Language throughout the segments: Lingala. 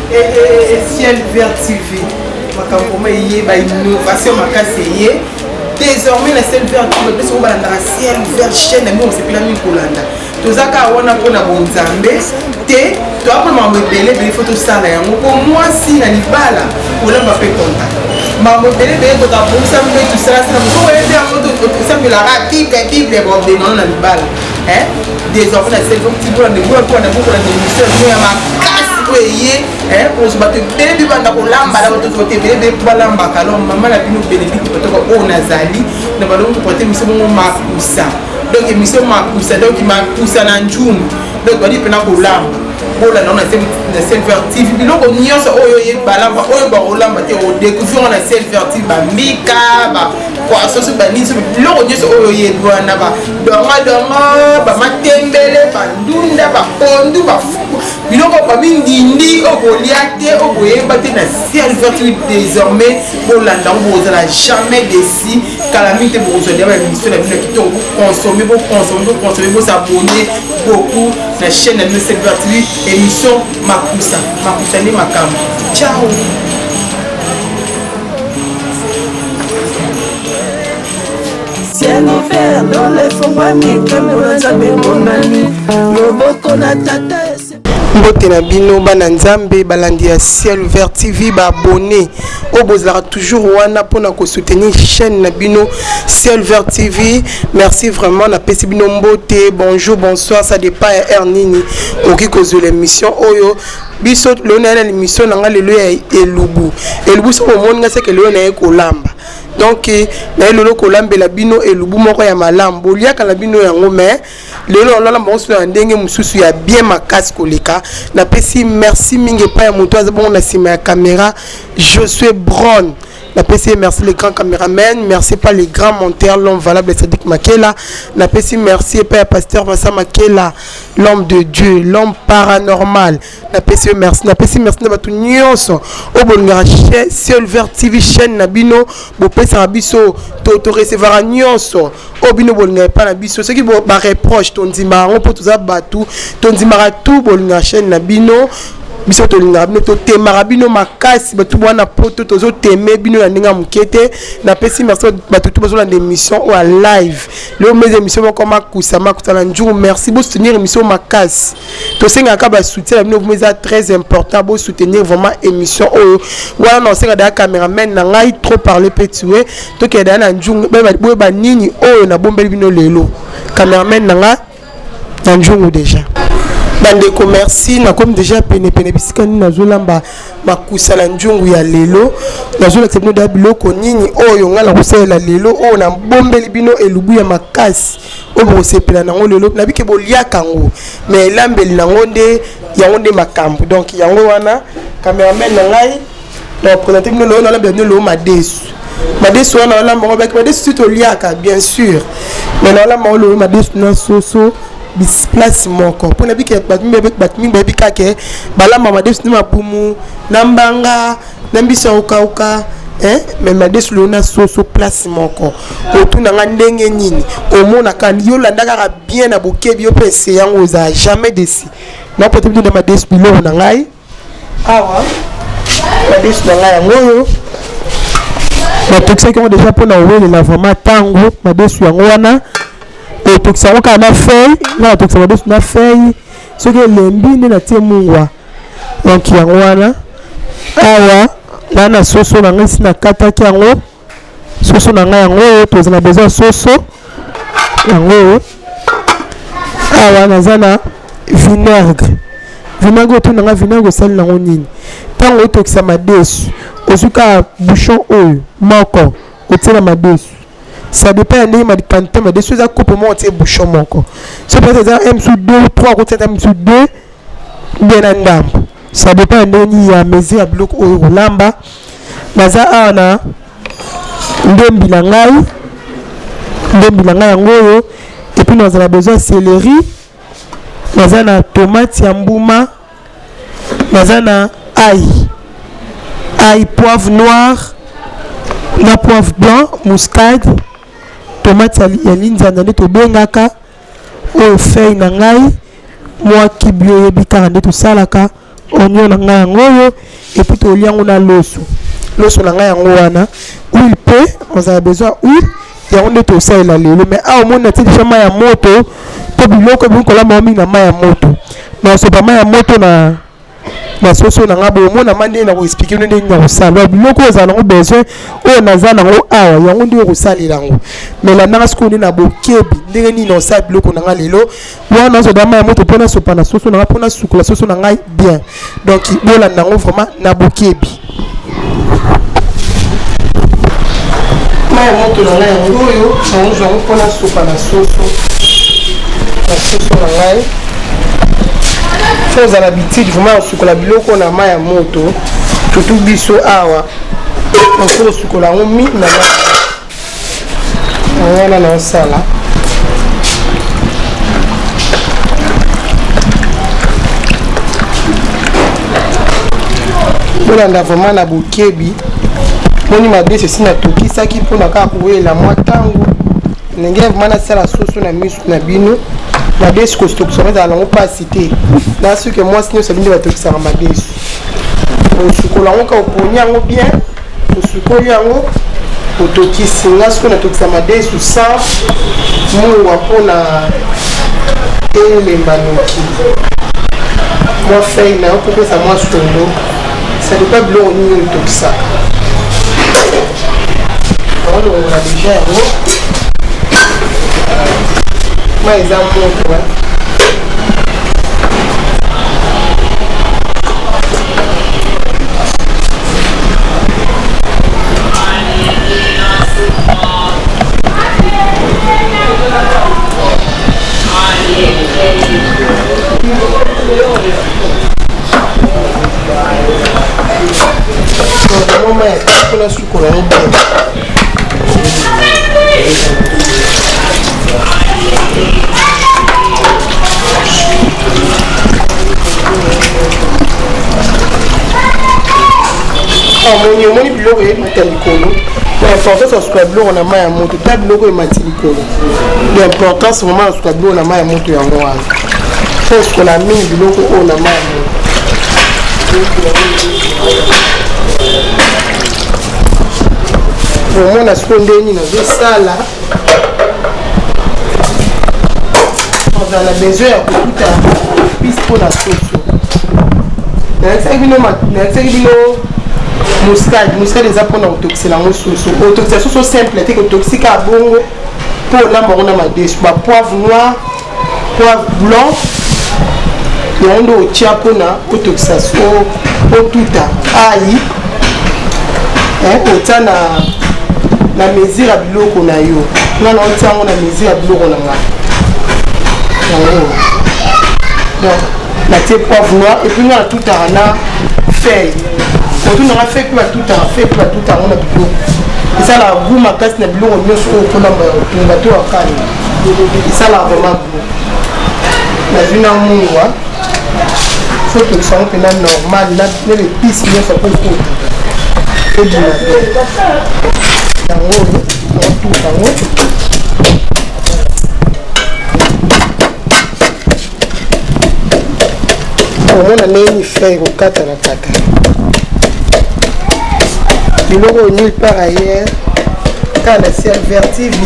Ciel Vert TV makambo ma eye ba innovation makasi eye désormais na Ciel Vert TV biso oyo balandaka Ciel Vert chaîne na bino osepela mingi kolanda. Toza kaka wana mpona bonzambe te, toya mpona makambo ebele ebele fo tosala yango mpo mwasi na libala kolamba mpe konta makambo ebele ebele tokabongisa mpe tosalasala mosu oyebi yango tosambelaka bible bible babengano na libala. Désormais na Ciel Vert TV bolanda bolanda bokolanda émission ya makasi oyo eye kozwa bato ebele mpe banda kolamba na bato bato ebele ebele mpo balambaka. Alors mama na bino Bénédicte Batoka oyo nazali na balongi koprate émission bongo makusa, donc émission makusa, donc makusa na njumu, donc bali mpena kolamba. Bolanda na Ciel Vert TV biloko nyonso oyo oyebalamba oyo bakolamba te odécouvrir na Ciel Vert TV, bambika bapoisson so banini so biloko nyonso oyo oyebi wana, badongadonga, bamatembele, bandunda, bapondu, bafuku, biloko bamindindi oyo bolia te oyo boyeba te na Ciel Vert TV. Désormais bolanda yango, bozala jamais déçu. Kala mingi te bokozwa deya baémission na bino ya kitoko. Boconsommer, boconsommer, boconsommer, bos'abonner beaucoup na chaîne na bino Ciel Vert TV, émission Makusa. Makusa nde makambo. Ciao. Ciel ouvert, lola efongwami, nkembo na Nzambe emonani, loboko na Tata. Mbote na bino bana Nzambe, balandi ya Ciel Ouvert TV, baabonné oyo bozalaka toujours wana mpona kosoutenir chaîne na bino Ciel Ouvert TV, merci vraiment. Napesi bino mbote, bonjour, bonsoir, ça dépend ya heure nini okoki kozwela émission oyo. Biso lelo naye na émission na nga lelo ya elubu. Elubu, soki omoni nga seke lelo naye kolamba, donc naye lelo kolambela bino elubu moko ya malamu. Boliaka na bino yango, mais lelo nalamba bango na ndenge mosusu ya bien makasi koleka. Napesi merci mingi epai ya moto aza bongo na nsima ya caméra, Josué Bron, napesi ye merci, le grand caméraman. Merci pas le grand monteur, l'homme valable Sadik Makela. Napesi merci epai ya pasteur Vincent Makela, l'homme de Dieu, l'homme paranormal, napesi ye merci. Napesi merci na bato nyonso oyo bolingaka Ciel Vert TV, chaîne na bino. Bopesaka biso, torecevaka nyonso oyo bino bolingaka epai na biso. Soki bareproche, tondimaka yango mpo toza bato, tondimaka tout. Bolingaka chaîne na bino, biso tolingaka bino, totemaka bino makasi. Bato bwana poto, tozoteme bino na ndenge ya moke te. Napesi merci bato tu bazolanda émission oyo ya live lelo meza, émission moko makusa, makusa na nzungu. Merci, bosoutenir émission makasi. Tosengaka basoutien na bino, vraiment eza très important. Bosoutenir vraiment émission oyo wana. Na osenga daya cameraman na ngai, trop parler peut tuer. Tokende daya na nzungu, boyeba nini oyo nabombeli bino lelo. Cameraman na ngai na nzungu déjà. Bandeko, merci. Nakomi déjà penepene bisika nini nazolamba makusa na nzungu ya lelo. Nazolakisa bino daya biloko nini oyo ngai nakosalela lelo oyo nabombeli bino, elubu ya makasi oyo bokosepela nango lelo. Nabike boliaka yango, mais elambeli nango nde yango nde makambo. Donc yango wana, cameraman na ngai, na présente bino lelo, nalambela bino lelo madesu. Madesu wana olamba yango, baki madesu ti toliaka bien sûr, mais naolamba yango lelo madesu na soso place moko, mpona bike bato mingi bayebi kake balamba madesu na mabumu na mbanga na mbisi ya kokauka, mais madesu lelo na soso place moko. Otunanga ndenge nini omonaka, yolanda kaka bien na bokebi, yo mpe ese yango ozala jamais déçu. Napote bino na madesu. Biloko na ngai awa, madesu na ngai yango oyo natokisaki yango déjà mpona owelela vraiment ntango. Madesu yango wana, otokisa yango kaka na feuille. Nga natokisa madesu na feuille, soki elembi nde natie mungwa. Donc yango wana. Awa nga na soso na ngai, si nakataki yango, soso na ngai yango oyo. Toza na besoin soso yango oyo. Awa naza na vinaigre. Vinaigre, otuna nga vinaigre osali nango nini? Ntango otokisa madesu, ozwi kaka bouchon oyo moko, otie na madesu. Ça dépend ya ndenge quantité madesu eza. Kopo moko, otie bouchon moko. So peut-être eza m su 2 ou 3, okotia ata mosu 2 bien na ndambo. Ça dépend ya ndenge nini ya mesure ya biloko oyo kolamba. Naza awa na ndembi na ngai, ndembi na ngai yango oyo. Et puis nazala besoin ya céleri, naza na tomate ya mbuma, naza na ail, ail, poivre noir na poivre blanc, muscade, tomate ya linzanza nde tobengaka oyo, feuille na ngai, mwa kibi oyebi kaka nde tosalaka. Oignon na ngai yango oyo, et puis tolia yango na loso. Loso na ngai yango wana, huile pe, ozala besoin ya huile, yango nde tosalela lelo. Mais awa omoni natie deja mai ya moto, po biloko ebongi kolamba mingi na mai ya moto. Nasopa mai ya moto na soso na ngai, bomona ma ndenge nako expliquer bino ndenge nakosala. Biloko oyo ozala nango besoin, oyo naza nango awa, yango nde okosalela yango. Mais landanga sikoyo nde na bokebi ndenge nini nakosala biloko na ngai lelo. Wana nazwa mai ya moto mpo nasopa na soso na ngai, mpo nasukola soso na ngai bien. Donc bolanda yango vraiment na bokebi. Mai ya moto na ngai yango oyo, nazwa yango mpo nasopa na soso, na soso na ngai. Faut ozala habitude vraiment ya kosukola biloko na mai ya moto, surtout biso awa faut kosukola yango mingi na mai wana. Naosala bolanda vraiment na bokebi. Moni madesu esi natokisaki mpona kaka kowela mwa ntango ndenge vraiment nasala soso na misu na bino. Madesu kotokisa yango ezala nango mpasi te, na soki mwasi nyonso abindi batokisaka madesu. Osukola yango kaka, oponi yango bien, osukoli yango, otokisi. Nga soki natokisa madesu sans mungwa mpona elemba noki. Mwa feuille na yo kopesa mwa solo, ça dépend biloko nini oyo otokisaka. Olongola deja yango, mai eza moto. Mwa mai mpona sukola yango bien. Omoni, omoni biloko emata likolo na importance ya kosukola biloko na mai ya moto. Ta biloko emati likolo, l'importance vraiment ya kosukola biloko na mai ya moto yango wana. Fo osukola mingi biloko oyo na mai ya moto. Omona sikoyo ndenge nini nazosala. Ozala na besoin ya kokuta épice mpona soso. Nayebisaki bino muscade. Muscade eza mpona kotokisela yango soso. Otokisa soso simple te, kotokisi kaka bongo mpo olamba yango na madesu. Bapoivre noir, poivre blanc, yango nde otia mpona otokisa, otuta ai, otia na mesure ya biloko na yo. Nga na otia yango na mesure ya biloko na nga yango. Donc natie poivre noir, et puis nga natutaka na feuille. Otunanga feuille mpe batutaka feuille mpe batutaka yango na biloko, esalaka goût makasi na biloko nyonso oyo kolamba ya kotumba to ya kani, esalaka vraiment goût. Nazwi na mungwa, fo tokisa yango mpena normal na baépice nyonso mpo ekota ebima bien. Yango oyo otuta yango. Omona ndenge nini feuille kokata na kata biloko oyo, nulle part ailleurs, kaka na Ciel Vert TV.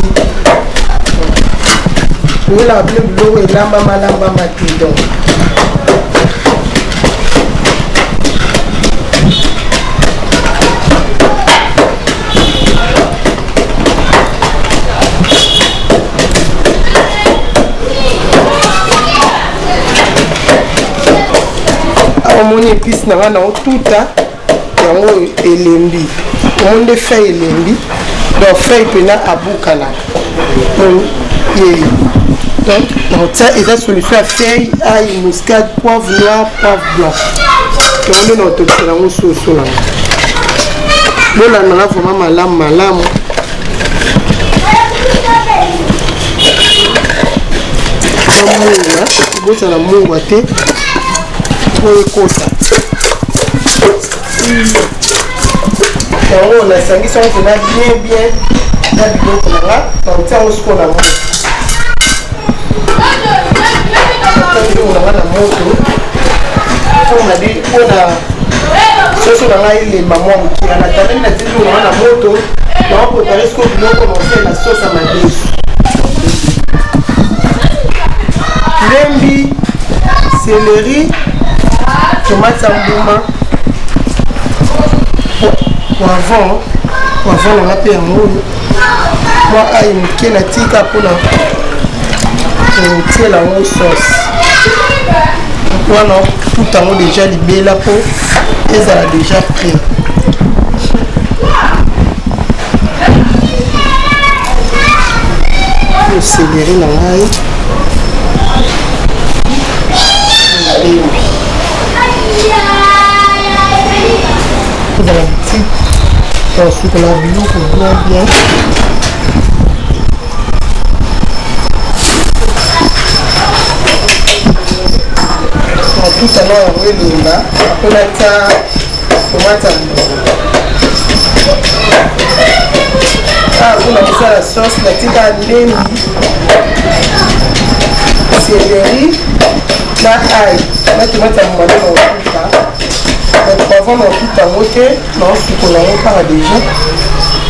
Oyelaka bino biloko elambama lambama te. Donc awa omoni épice na ngai na otuta yango elembi. Omoni nde feuille elembi, donc feuille mpena abukana ye. Donc nakotia, eza solution ya feuille, ail, muscade, poivre noir, poivre blanc, yango nde naotokisela yango soso na ngo. Bolandanga vraiment malamu malamu. Mungwa, bosala mungwa te po ekota yango. Nasangisi yango mpena bien bien na biloko na nga. Nakotia yango sikoyo na moto, biloko na nga na moto mpo mpona soso na ngai elemba mwa moke. En attendant, natie biloko na ngai na moto, naoprépare sikoyo biloko na osalela sauce ya madesu: ndembi, céleri, tomate ya mbuma, poivron. Poivron nanga mpe yango oyo, mwa ail moke natika mpona kotiela yango sauce wana. Tuta yango déjà libela mpo ezala déjà prêt. Céleri na ngai, ndembi, ezala petit. Tosukola biloko bien bien. Mafuta na yango elemba, mpo natia tomate ya mbuma. Awa mpona kosala sauce, natika ndembi, céleri na ail na tomate ya mbuma nde naotuta. Poivron naotuta yango te, naosukola yango kaka déjà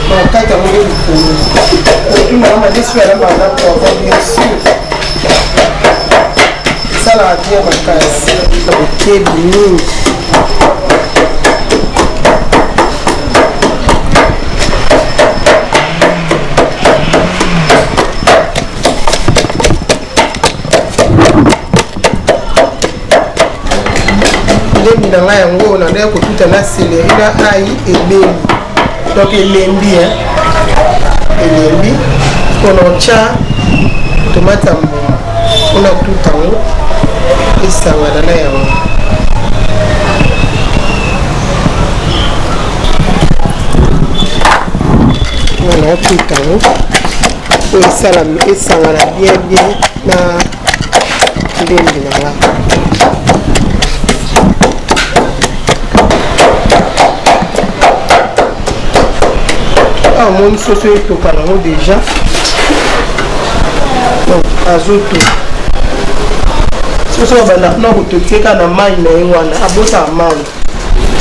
na kati yango nde likolo. Otuna madesu alambaka na poivron, bien sûr esalaka bien makasi. Bokebi mingi. Ndembi na ngai yango na ndenge kotuta na céleri na ail, ebeli, donc elembi, elembi. Mpona otya tomate ya mbuma, mpona tuta yango esangana na yango. Wana otuta yango oyo esangana bien bien na ndembi na nga. Awa omoni soso etoka nango déjà, donc azotoka soso. Babanda kuna kototieka na mai na ye wana, abotaka mai.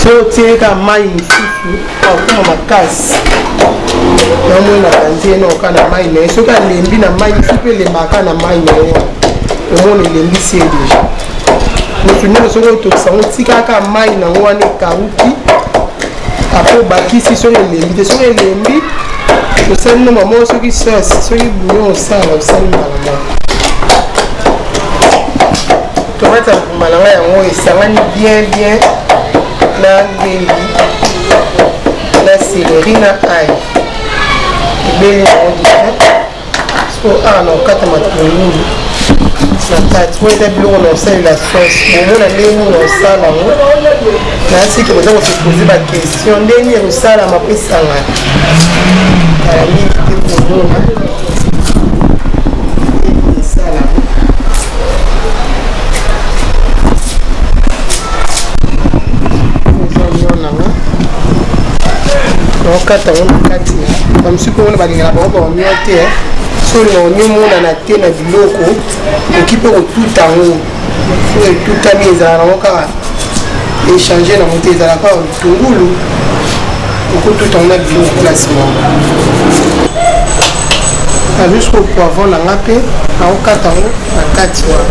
Soki otieka mai mosusu, akoma makasi. Namoni na bandi ye naoka na mai na ye. Soki alembi na mai mosusu mpe, elembaka na mai na ye, omona elembisi ye déjà. Mosu nyonso, soki otokisa yango, tikaka mai nango wana ekauki, après obakisi soki elembi te. Soki elembi, osali no mamo, soki sauce, soki bouillon, osala, osali mbala moko. Tomate ya mbuma na ngai yango esangani bien bien na ndembi na céleri na ail, ebeli yango déjà. So awa na okata matungulu na kati. Oyo eza biloko na osalela sauce. Bomona ndenge nini na osala yango. Nayasiki boza kose poser baquestion ndenge nini ekosalama mpo esangana. Kala mingi te, komona esalama. Eza oignon nanga, naokata yango na kati. Bamosusu mpe wana balingaka bango baoignon te. So olinga oignon monana te na biloko, okoki mpe kotuta yango. Oyo etutami ezala nango kaka échange nango te, ezala kaka litungulu. Okotuta yango na biloko place moko. Jusqu'au poivron na nga mpe naokata yango na kati wana.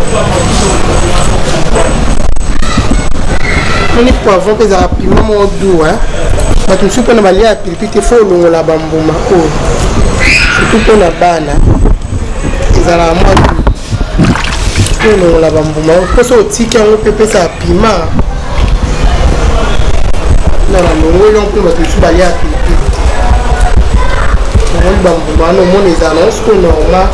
Moni poivron mpe ezalaka piment moko doux. Bato mosusu mpona balia ya pilipili te, faut olongola bambuma oyo, surtout mpona bana ezalaka mwa doux. Faut olongola bambuma oyo, mposo otiki yango mpe epesaka piment. Na balongoli yango mpe bato mosusu balia ya pilipili te. Omoni bambuma wana, omoni ezala nango sikoyo normal.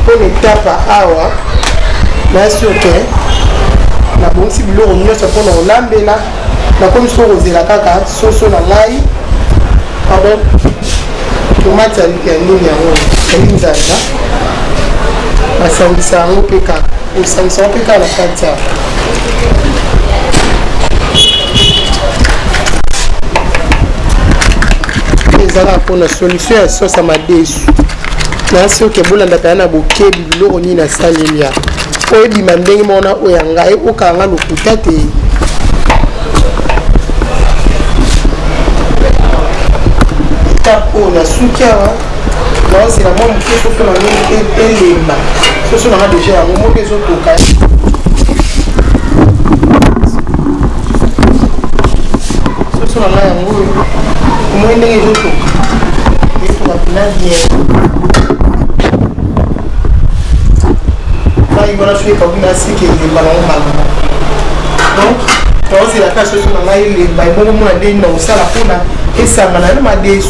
Mpona étape awa, na sûr que nabongisi biloko nyonso mpona kolambela. Nakomi sikoyo kozela kaka soso na ngai, pardon, tomate ya nini yango ya linzanza. Basangisa yango mpe kaka, osangisa yango mpe kaka na kati awa. Ezalaka mpona solution ya sauce ya madesu. Nasi oke bolandaka ya na bokebi biloko nini nasaleli ya oyo ebima ndenge moko na oyo ya ngai, okanga lokuta te. Etape oyo nasuki awa, naozela mwa moke soso na ngai elemba. Soso na ngai deja yango moko ezotoka. Soso na ngai yango oyo, omoi ndenge ezotoka, ezotoka mpena bien. Mai wana soki ekauki na siki, elemba nango mbala moko. Donc naozela kaka soso na ngai elemba ebongo mona ndenge na kosala mpona esangana na madesu.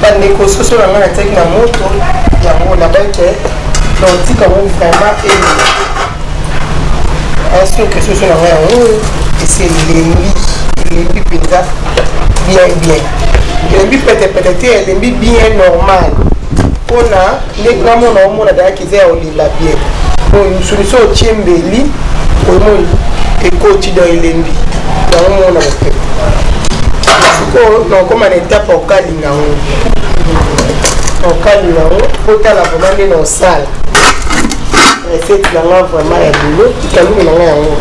Bandeko, soso na ngai natiaki na moto yango, nabaki naotika yango vraiment elemba. Soki soso na ngai yango oyo esi elembi, elembi mpenza bien bien, elembi petepete te, elembi bien normal mpona ndenge namona omona dayaki eza ya olela bien. Oyo mosuni so otie mbeli, omoni ekoti dans elembi yango mona mopepe. Sikoyo nakokoma na etape ya kokalinga yango. Nakokalinga yango, otala vraiment nde na osala recette na nga vraiment ya lelo. Likalungu na ngai yango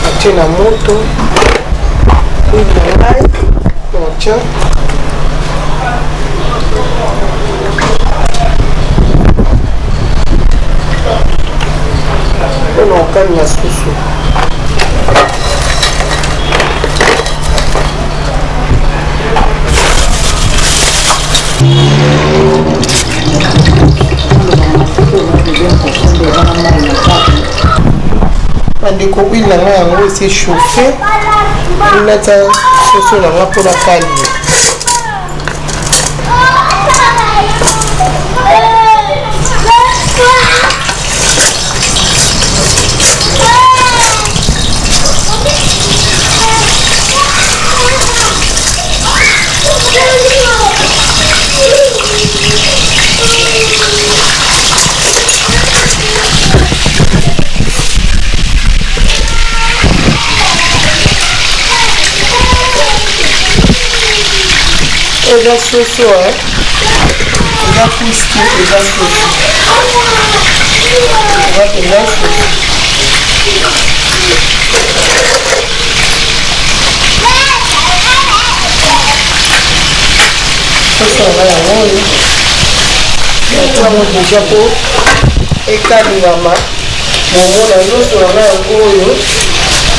atie na moto, huile na ngai naotya mpona kokalinga susu. Bandeko, huile na ngai yango esi chauffe, natia soso na ngai mpona kalinga. Eza soso, eza kuski, eza soso, eza mpenza soso. Soso na ngai yango oyo natiango deja mpo ekalingama. Bomona nyonso na ngai yango oyo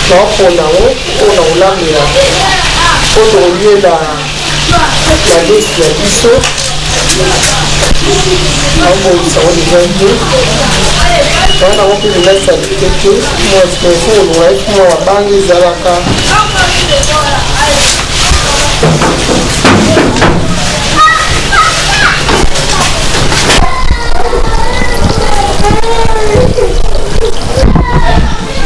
naopona yango oyo na kolambela, oyo tokoliela madesu na biso. Naobongisa yango deja bien, wana yango mpe eza salite te. Mwasi kolongola mwa mabanga ezalaka.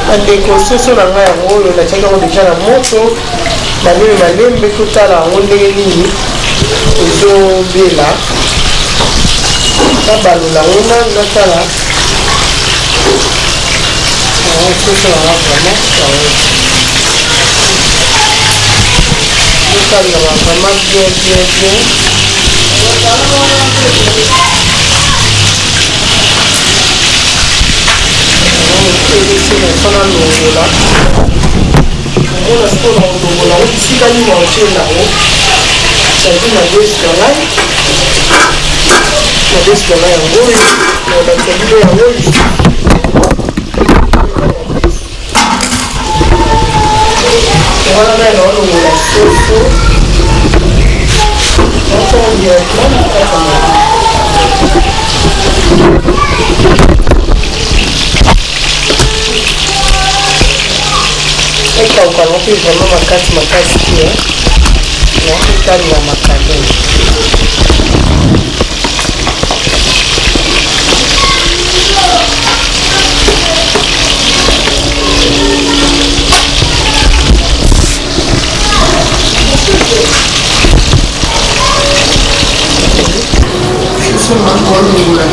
Bandeko, soso na ngai yango oyo natiaki yango deja na moto. Malembe malembe, totala yango ndenge nini ezobela. Nabalola yango nanu, natala yango. Soso na nga vraiment yango ezokalingama vraiment bien bien bien. Ezosila fana longola, omona sikoyo na kolongola yango bisika nini otiela yango. Nazi madesu na ngai, madesu na ngai yango oyo nalakisa bino yango lisusu wana. Ngai naolongola soso, naotongo directement na kati ya madesu. Ekauka yango mpe vraiment makasi makasi te, nakotalela makalele. Soso nakolongola.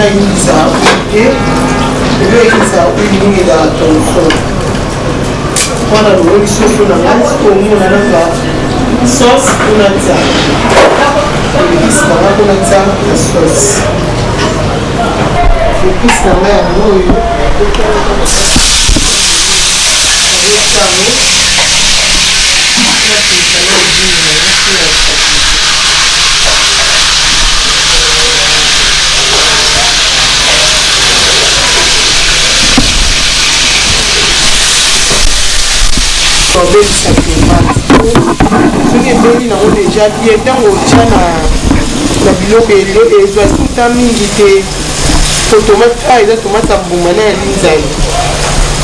Eyindisaka huile te. Lelo eyindisaka huile mingi ezalaka thomson. Wana longoli soso na ngai, sikoyo omona nazwa sauce mpo natia épice na ngai, mpo natia na sauce. Épice na ngai yango oyo nayotia yango. Tobelisa tomate. Soki ebeli nango deja bien, ntango otya na biloko, ezwa suta mingi te, po tomate awa eza tomate ya mbuma na ya linzai.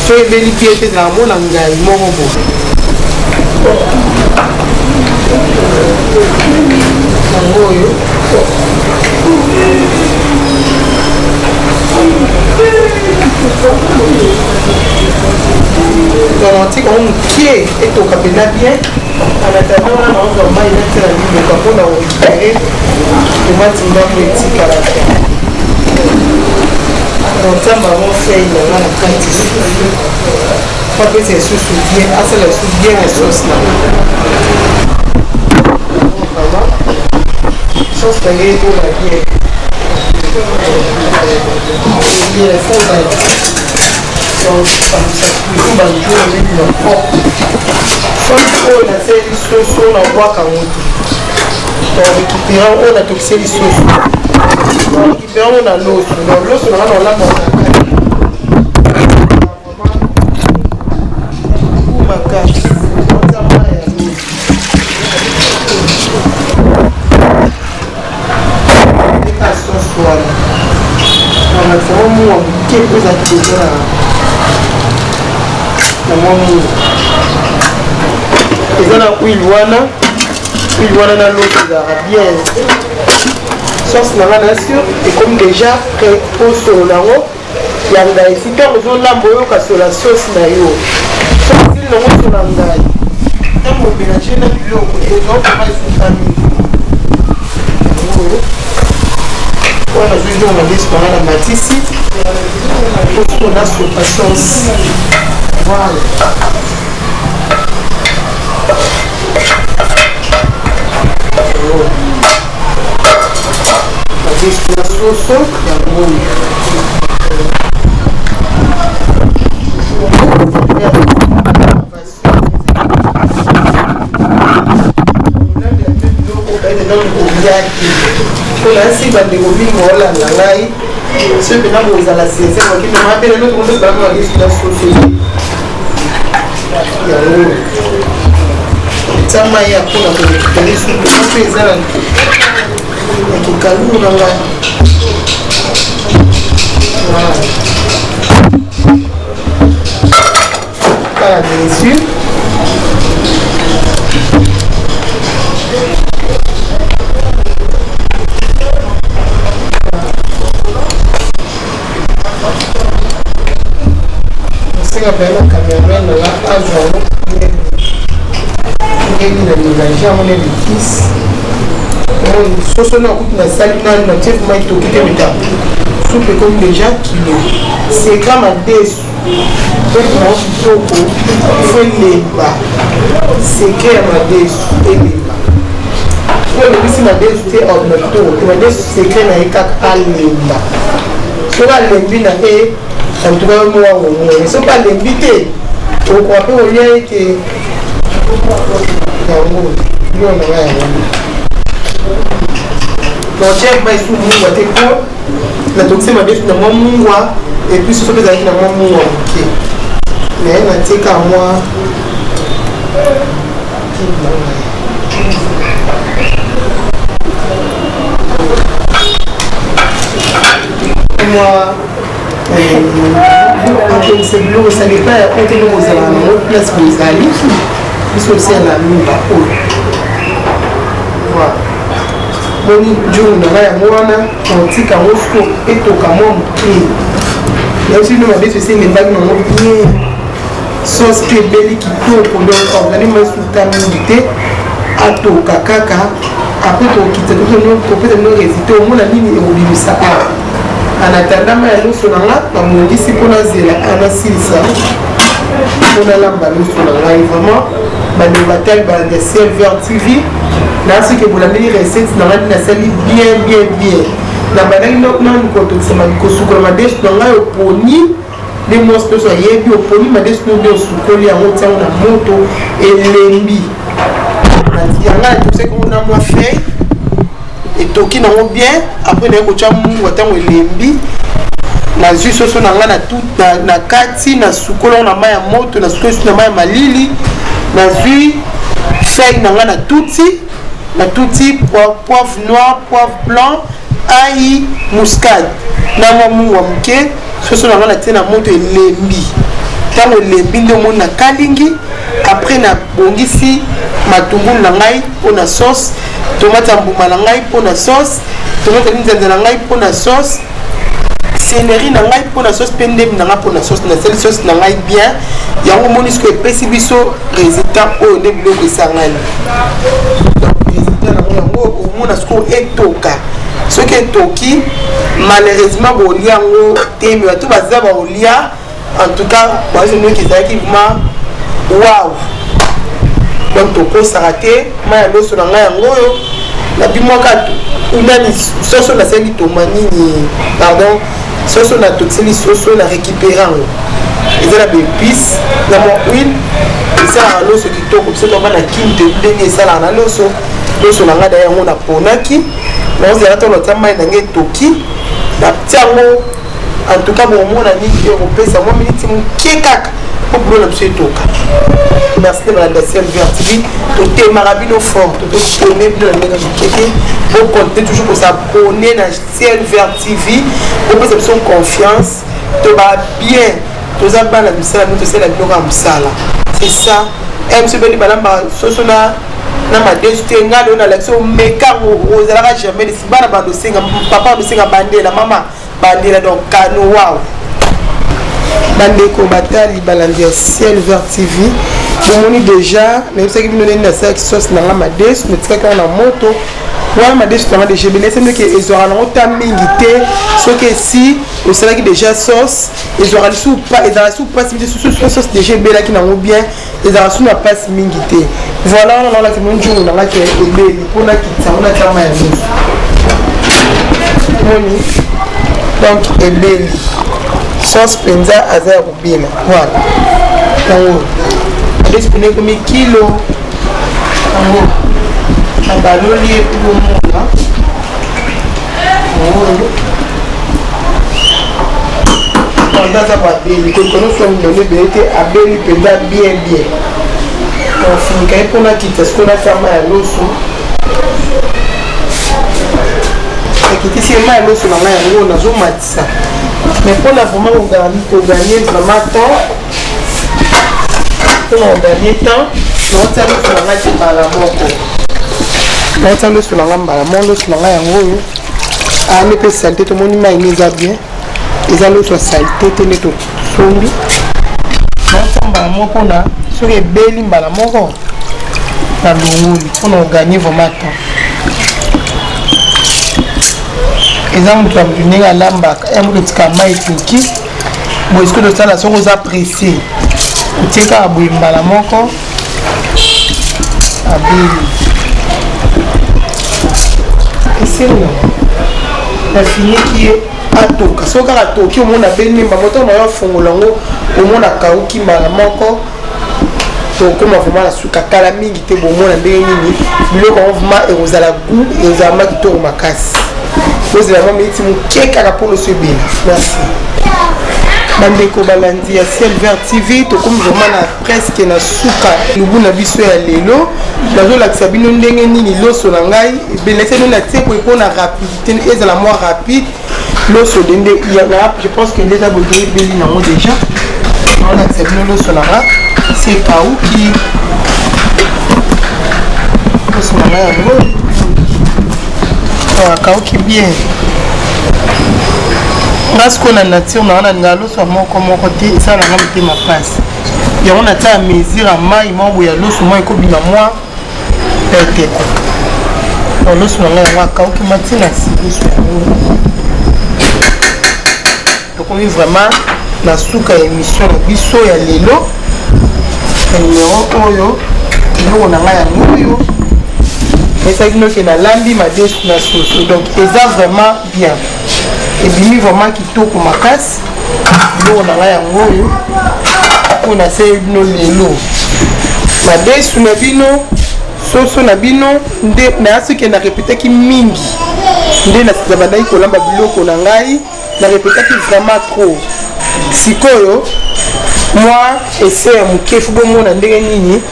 Soki ebeli bien te, ezalaka mona ngai moko bo yango oyo. Donc natika yango mokie etoka mpenza bien. En attendant wana, naozwa mai natia na liboka mpona korécupérer tomate ndambo etikalaka. Natia bango feuille na nga na kati susu po apesa lisusu bien, asala lisusu bien na sauce na nga. Vraiment, sauce na ngai ekoma bien bien. Faut donc sangisa toujours banjou mingi na propre sauce oyo nasaleli soso. Na bwaka yango te, donc récupérant oyo natokiseli soso, récupérant oyo na loso. Donc loso nanga na olamba na kati makasi, otia mai ya loso, eka sauce wana namakisa mwa mungwa moke mpo ezalaki deja na mwa mungwa. Eza na huile wana, huile wana na loso ezalaka bien. Sauce na nga na sur ekomi déjà prêt. Osolola yango ya ngai esi, ntango ozolamba oyoka sola sauce na yo. Soki nango sola ngai, ntango omélange na biloko, ezokoma esuka mingi. Yango wana nazwi nzongo madesu nanga na matisi osolo nasopa sauce. Voilà, madesu na soso yango oyo. Kolia te, mpo nasi bandeko mingi baolanda ngai. Soki mpena bozala sincere, bakimema mpe lelo tokomi bango madesu na soso yango. Tia mai ya mpona korécupérer supu mpe eza na kikalungu na ngai. Voilà, la mesure. Osenga mpe na cameraman na nga azwa yango ndenge na mélange yango na l'épice. Soso na kutu nasali nanu, natie mai toki te, meta soupe ekomi déjà kilo. Secret madesu mpe kitoko, faut elemba. Secret ya madesu, elemba. Po elobisi madesu te, obima kitoko te. Madesu, secret na ye kaka alemba. Soki alembi na ye, en tout cas yo moko akomona. Soki alembi te, okoka mpe kolia ye te. Yango yo na ngai yango totie mai su mungwa te, mpo natokisi madesu na mwa mungwa, et puis soso mpe ezalaki na mwa mungwa moke, mais natieka mwa kini na ngai. Mwa atongisa biloko, ça dépend ya oyo tenge bozala nango place bozali. Biso osala lumba oyo. Voilà, boni nzungu na ngai yango wana. Otika yango siko etoka mwa moke. Nayebisi bino, madesu esi elembaki nango bien, sauce mpe ebeli kitoko. Donc ozali masuta mingi te, atoka kaka. Après tokokita, topesa bino résultat, omona nini ekobimisa awa. En attendant mai ya loso na nga nabongisi mpo nazela nasilisa mpo nalamba loso na ngai. Vraiment, bandeko batali, balanda Ciel Vert TV, na soki bolandeli recette na ngai, nasali bien bien bien. Nabandaki nanu kotokisa, kosukola madesu na ngai. Oponi nde mwasi nyonso ayebi, oponi madesu no nde osukoli yango, otiango na moto, elembi yanga. Natokisaki yango na mwa feuille, etoki nango bien. Après naye kotya mungwa. Ntango elembi, nazwi soso na ngai na kati, nasukoli yango na mai ya moto, nasukoli susu na mai ya malili. Nazwi feuille na ngai, na tuti, natuti poivre noir, poivre blanc, ail, muscade na mwa mungwa moke. Soso na ngai natie na moto, elembi. Ntango elembi nde omoni nakalingi. Après nabongisi matungulu na ngai mpona sauce, tomate ya mbuma na ngai mpona sauce, tomate ya linzanza na ngai mpona sauce, céleri na ngai mpona sauce, mpe ndembi na ngai mpona sauce. Nasali sauce na ngai bien. Yango omoni sikoyo epesi biso résultat oyo nde biloko esangani. Donc résultat nango yango omona sikoyo etoka. Soki etoki, malheureusement bolia yango te, mais bato baza baolia. En tout cas bazonoki ezalaki vraiment wow. Donc tokosaka te. Mai ya loso na ngai yango oyo nabimwaka nani, soso nasali toma nini, pardon, soso natokiseli, soso na récupéré yango, eza na baépice na mwa huile, esalaka loso kitoko. Biso toba na kini te ndenge esalaka na loso. Loso na ngai da yango naponaki, naozela ntango natia mai na ngai etoki, natia yango. En tout cas bomona nini ekopesa mwa miniti moke kaka mpo bulo na biso etoka. Merci nde balanda Ciel Vert TV. Totemaka bino fort, tototeme bino na ndenge moke te. Bocontinue toujours kos'abonner na Ciel Vert TV, bopesa biso confiance. Toba bien, toza bana misala bino, tosala bino kaka mosala, c'est ça. Mso beni balambaka soso na madesu te. Ngai lelo nalakisi, omeka yango, ozalaka jamais desi. Bana bandosenga papa, bandosenga bandela mama, bandela. Donc kano wow. Bandeko batali, balandi ya Ciel Vert TV, bomoni déjà nayebisaki bino ndenge nasalaki sauce na nga madesu. Natikaki yango na moto wana. Madesu na nga déjà ebele, esi ndoki ezwaka nango ta mingi te. Soki esi osalaki déjà sauce, ezwaka lisusu, ezalaka lisusu mpasi mingi. Susu sauce déjà ebelaki nango bien, ezalaka su na mpasi mingi te. Voilà, wana naolakisa bino nzungu na nga ke ebeli mpona kitisa ngo, natia mai ya loso. Moni, donc ebeli, sauce mpenza aza ya kobela. Voilà, yango madesu pene ekomi kilo yango, nabaloli ye mpo bomona oyo panda aza babeli koliko nyonso milongo ebele te, abeli mpenza bien bien. Nafinika ye mpona kita sikoyo natia mai ya loso. Nakitisi ye mai ya loso na ngai yango, nazomatisa, mais mpona vraiment kogagner vraiment temps, mpona kogagner temps, naotia loso na ngai te mbala moko. Naotia loso na ngai mbala moko. Loso na ngai yango oyo ane mpe saleté, tomoni mai ne eza bien, eza loso ya saleté te nde tosombi. Naotia mbala moko mpona soki ebeli mbala moko nalongoli, mpona kogagner vraiment temps. Eza moto ya moto ndenge alambaka ya moto, etika mai etoki boye. Soki tosala, soki oza pressé, otie kaka boye mbala moko, abeli, esili. Nafiniki ye atoka. Soki kaka atoki, omona abeli mbambo. Ntango nayo afongola yango, omona akauki mbala moko. Tokóma vraiment na suka kala mingi te. Bomona ndenge nini biloko yango vraiment ekozala goût, ekozala ma kitoko makasi. Ozela mwa miniti moke kaka mpo loso ebela. Merci bandeko balandi ya Ciel Vert TV. Tokomi vraiment na presque na suka lubu na biso ya lelo. Nazolakisa bino ndenge nini loso na ngai ebelakisa bino. Natie boye mpona rapidité, ezala mwa rapide. Loso de nde, je pense que nde eza boye, ebeli nango déjà. Naolakisa bino loso na nga se ekauki. Loso na ngai yango akauki bien. Nga sikoyo na nature na nga, nalingaa loso ya moko moko te, esala nanga motema mpasi. Yango natia ya mesure ya mai moko boye ya loso mwa ekobima mwa peteko. Loso na ngai yango akauki, matina si loso yango. Tokomi vraiment na suka ya émission na biso ya lelo na numero oyo. Biloko na ngai yango oyo esaki noke nalambi madesu na soso, donc eza vraiment bien, ebimi vraiment kitoko makasi. Biloko na ngai yango oyo oyo nasali bino lelo, madesu na bino, soso na bino. Nde naya soki na répétaki mingi nde nabandaki kolamba biloko na ngai, na répétaki vraiment trop. Sikoyo mwa ese ya moke fo bomona ndenge nini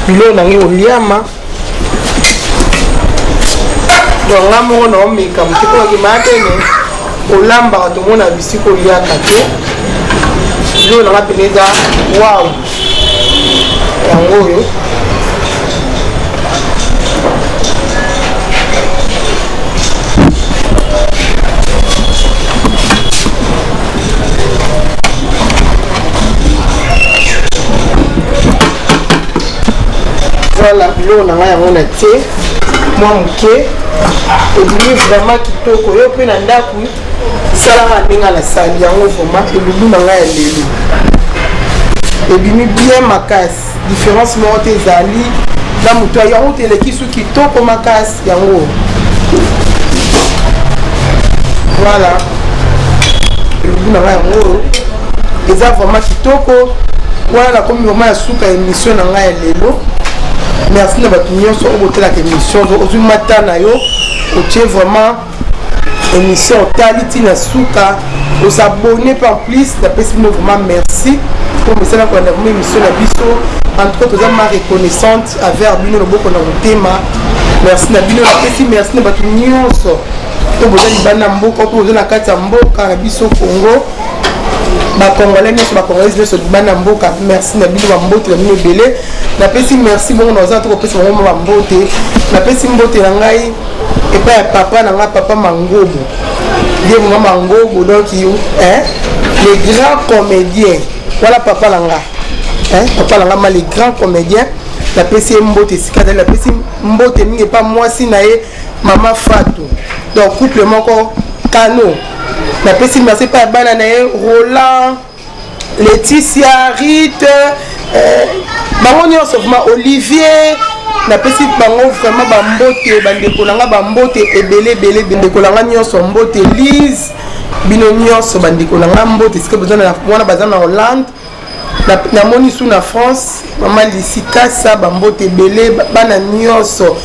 biloko na ngai oliama. Donc nga moko naomeka moke mpo bakemaka pene olambaka, tomona bisika oliaka te. Biloko na nga pene eza wow, yango oyo. Voilà, biloko na ngai yango na tie mwa moke, ebimi vraiment kitoko. Yo mpe na ndako salaka ndenge nasali yango. Vraiment, elubu na ngai ya lelo ebimi bien makasi, différence moko te ezali na moto yango te, eleki su kitoko makasi yango. Voilà, elubu na ngai yango eza vraiment kitoko. Wana nakomi vraiment ya suka ya émission na ngai ya lelo. Merci na bato nyonso oyo botelaka émission. Ozwi mata na yo, otie vraiment émission, otali ntina suka, os'abonner mpe en plus. Napesi bino vraiment merci mpo mosala kolanda vraiment émission na biso. En tout cas, toza ma reconnaissante envers bino, loboko na motema. Merci na bino. Napesi merci na bato nyonso oyo boza libanda ya mboka, oyo boza na kati ya mboka na biso Congo, bacongolais nyonso, bacongolais nyonso libanda ya mboka. Merci na bino, bambote na bino ebele. Napesi merci bongo, naza to kopesa bango ma bambote. Napesi mbote na ngai epai ya papa na ngai, papa Mangobo, ye vraiment Mangobo, donc hein, le grand comédien. Wana papa na nga, hein, papa na nga ma le grand comédien. Napesi ye mbote esika azali. Napesi mbote mingi epa mwasi na ye, mama Fatu, donc couple moko kano. Napesi merci epai ya bana na ye, Roland, Laetitia, Rite, bango nyonso vraiment, Olivier. Napesi bango vraiment bambote. Bandeko na nga, bambote ebele ebele. Bandeko na nga nyonso, mbote. Lise, bino nyonso bandeko na nga, mbote esika boza wana. Baza na Hollande, namoni su na France, mama Lisi Kasa, bambote ebele. Bana nyonso,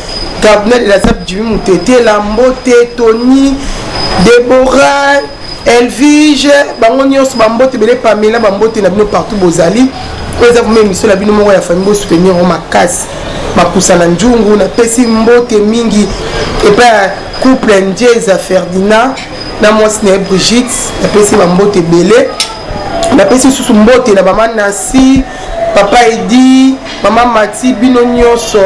Cardinal Elasap, Jimi Mutetela, mbote. Tony, Debora, Elvige, bango nyonso bambote ebele. Pamela, bambote na bino partout bozali. Oyo eza vraiment émission na bino moko ya famille, bosoutenir yango makasi. Makusa na Njungu, napesi mbote mingi epai ya couple Ndieza Ferdinand na mwasi na ye Brigitte, napesi bambote ebele. Napesi lisusu mbote na mama Nancy, papa Edi, mama Mati, bino nyonso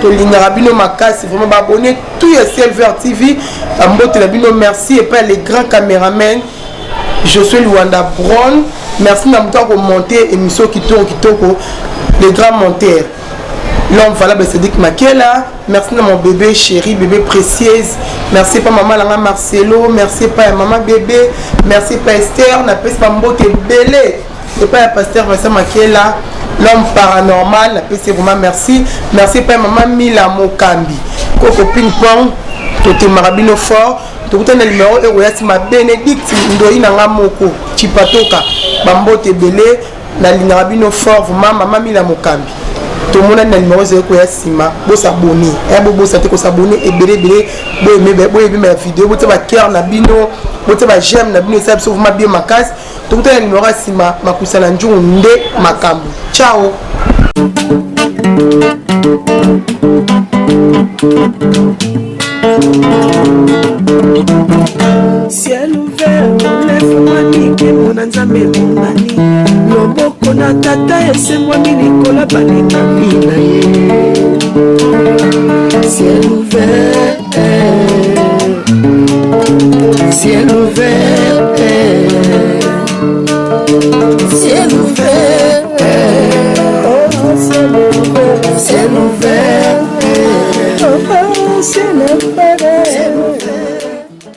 tolingaka bino makasi vraiment. Baabonnés tout ya Ciel Vert TV, bambote na bino. Merci epai les grands caméramen Josué Luanda Brown. Merci na moto akomonte émission kitoko kitoko, le grand monteur, l'homme valable Cédric Makela. Merci na mon bébé chéri, bébé précieuse. Merci pa mama langa Marcelo, merci pa ya mama bébé, merci pa Esther. Napesi bambote ebele epai ya pasteur Vincent Makela, l'homme paranormal, napesi vraiment merci. Merci epai ya mama Mila Mokambi, koko ping pong, totemaka bino fort. Tokutani na numero ekoya nsima. Bénédicte Ndoi na nga moko Chipatoka, bambote ebele, nalingaka bino fort vraiment. Mama Mila Mokambi, tomonani na numero ezali koya nsima. Bos'abonner, bobosa te kos'abonner ebele ebele. Boyebima ya video, botia bacœur na bino, botia baj'aime na bino, esala biso vraiment bien makasi. Tokutani na numero ya nsima. Makusa na Njungu nde makambo. Ciao. Ciel ouvert efungwami, nkembo na Nzambe emonani, loboko na Tata esembwami likolo balingami na ye. Ciel ouvert, ciel ouvert, ciel ouvert, oh, ciel ouvert, ciel ouvert, oh, ciel ouvert.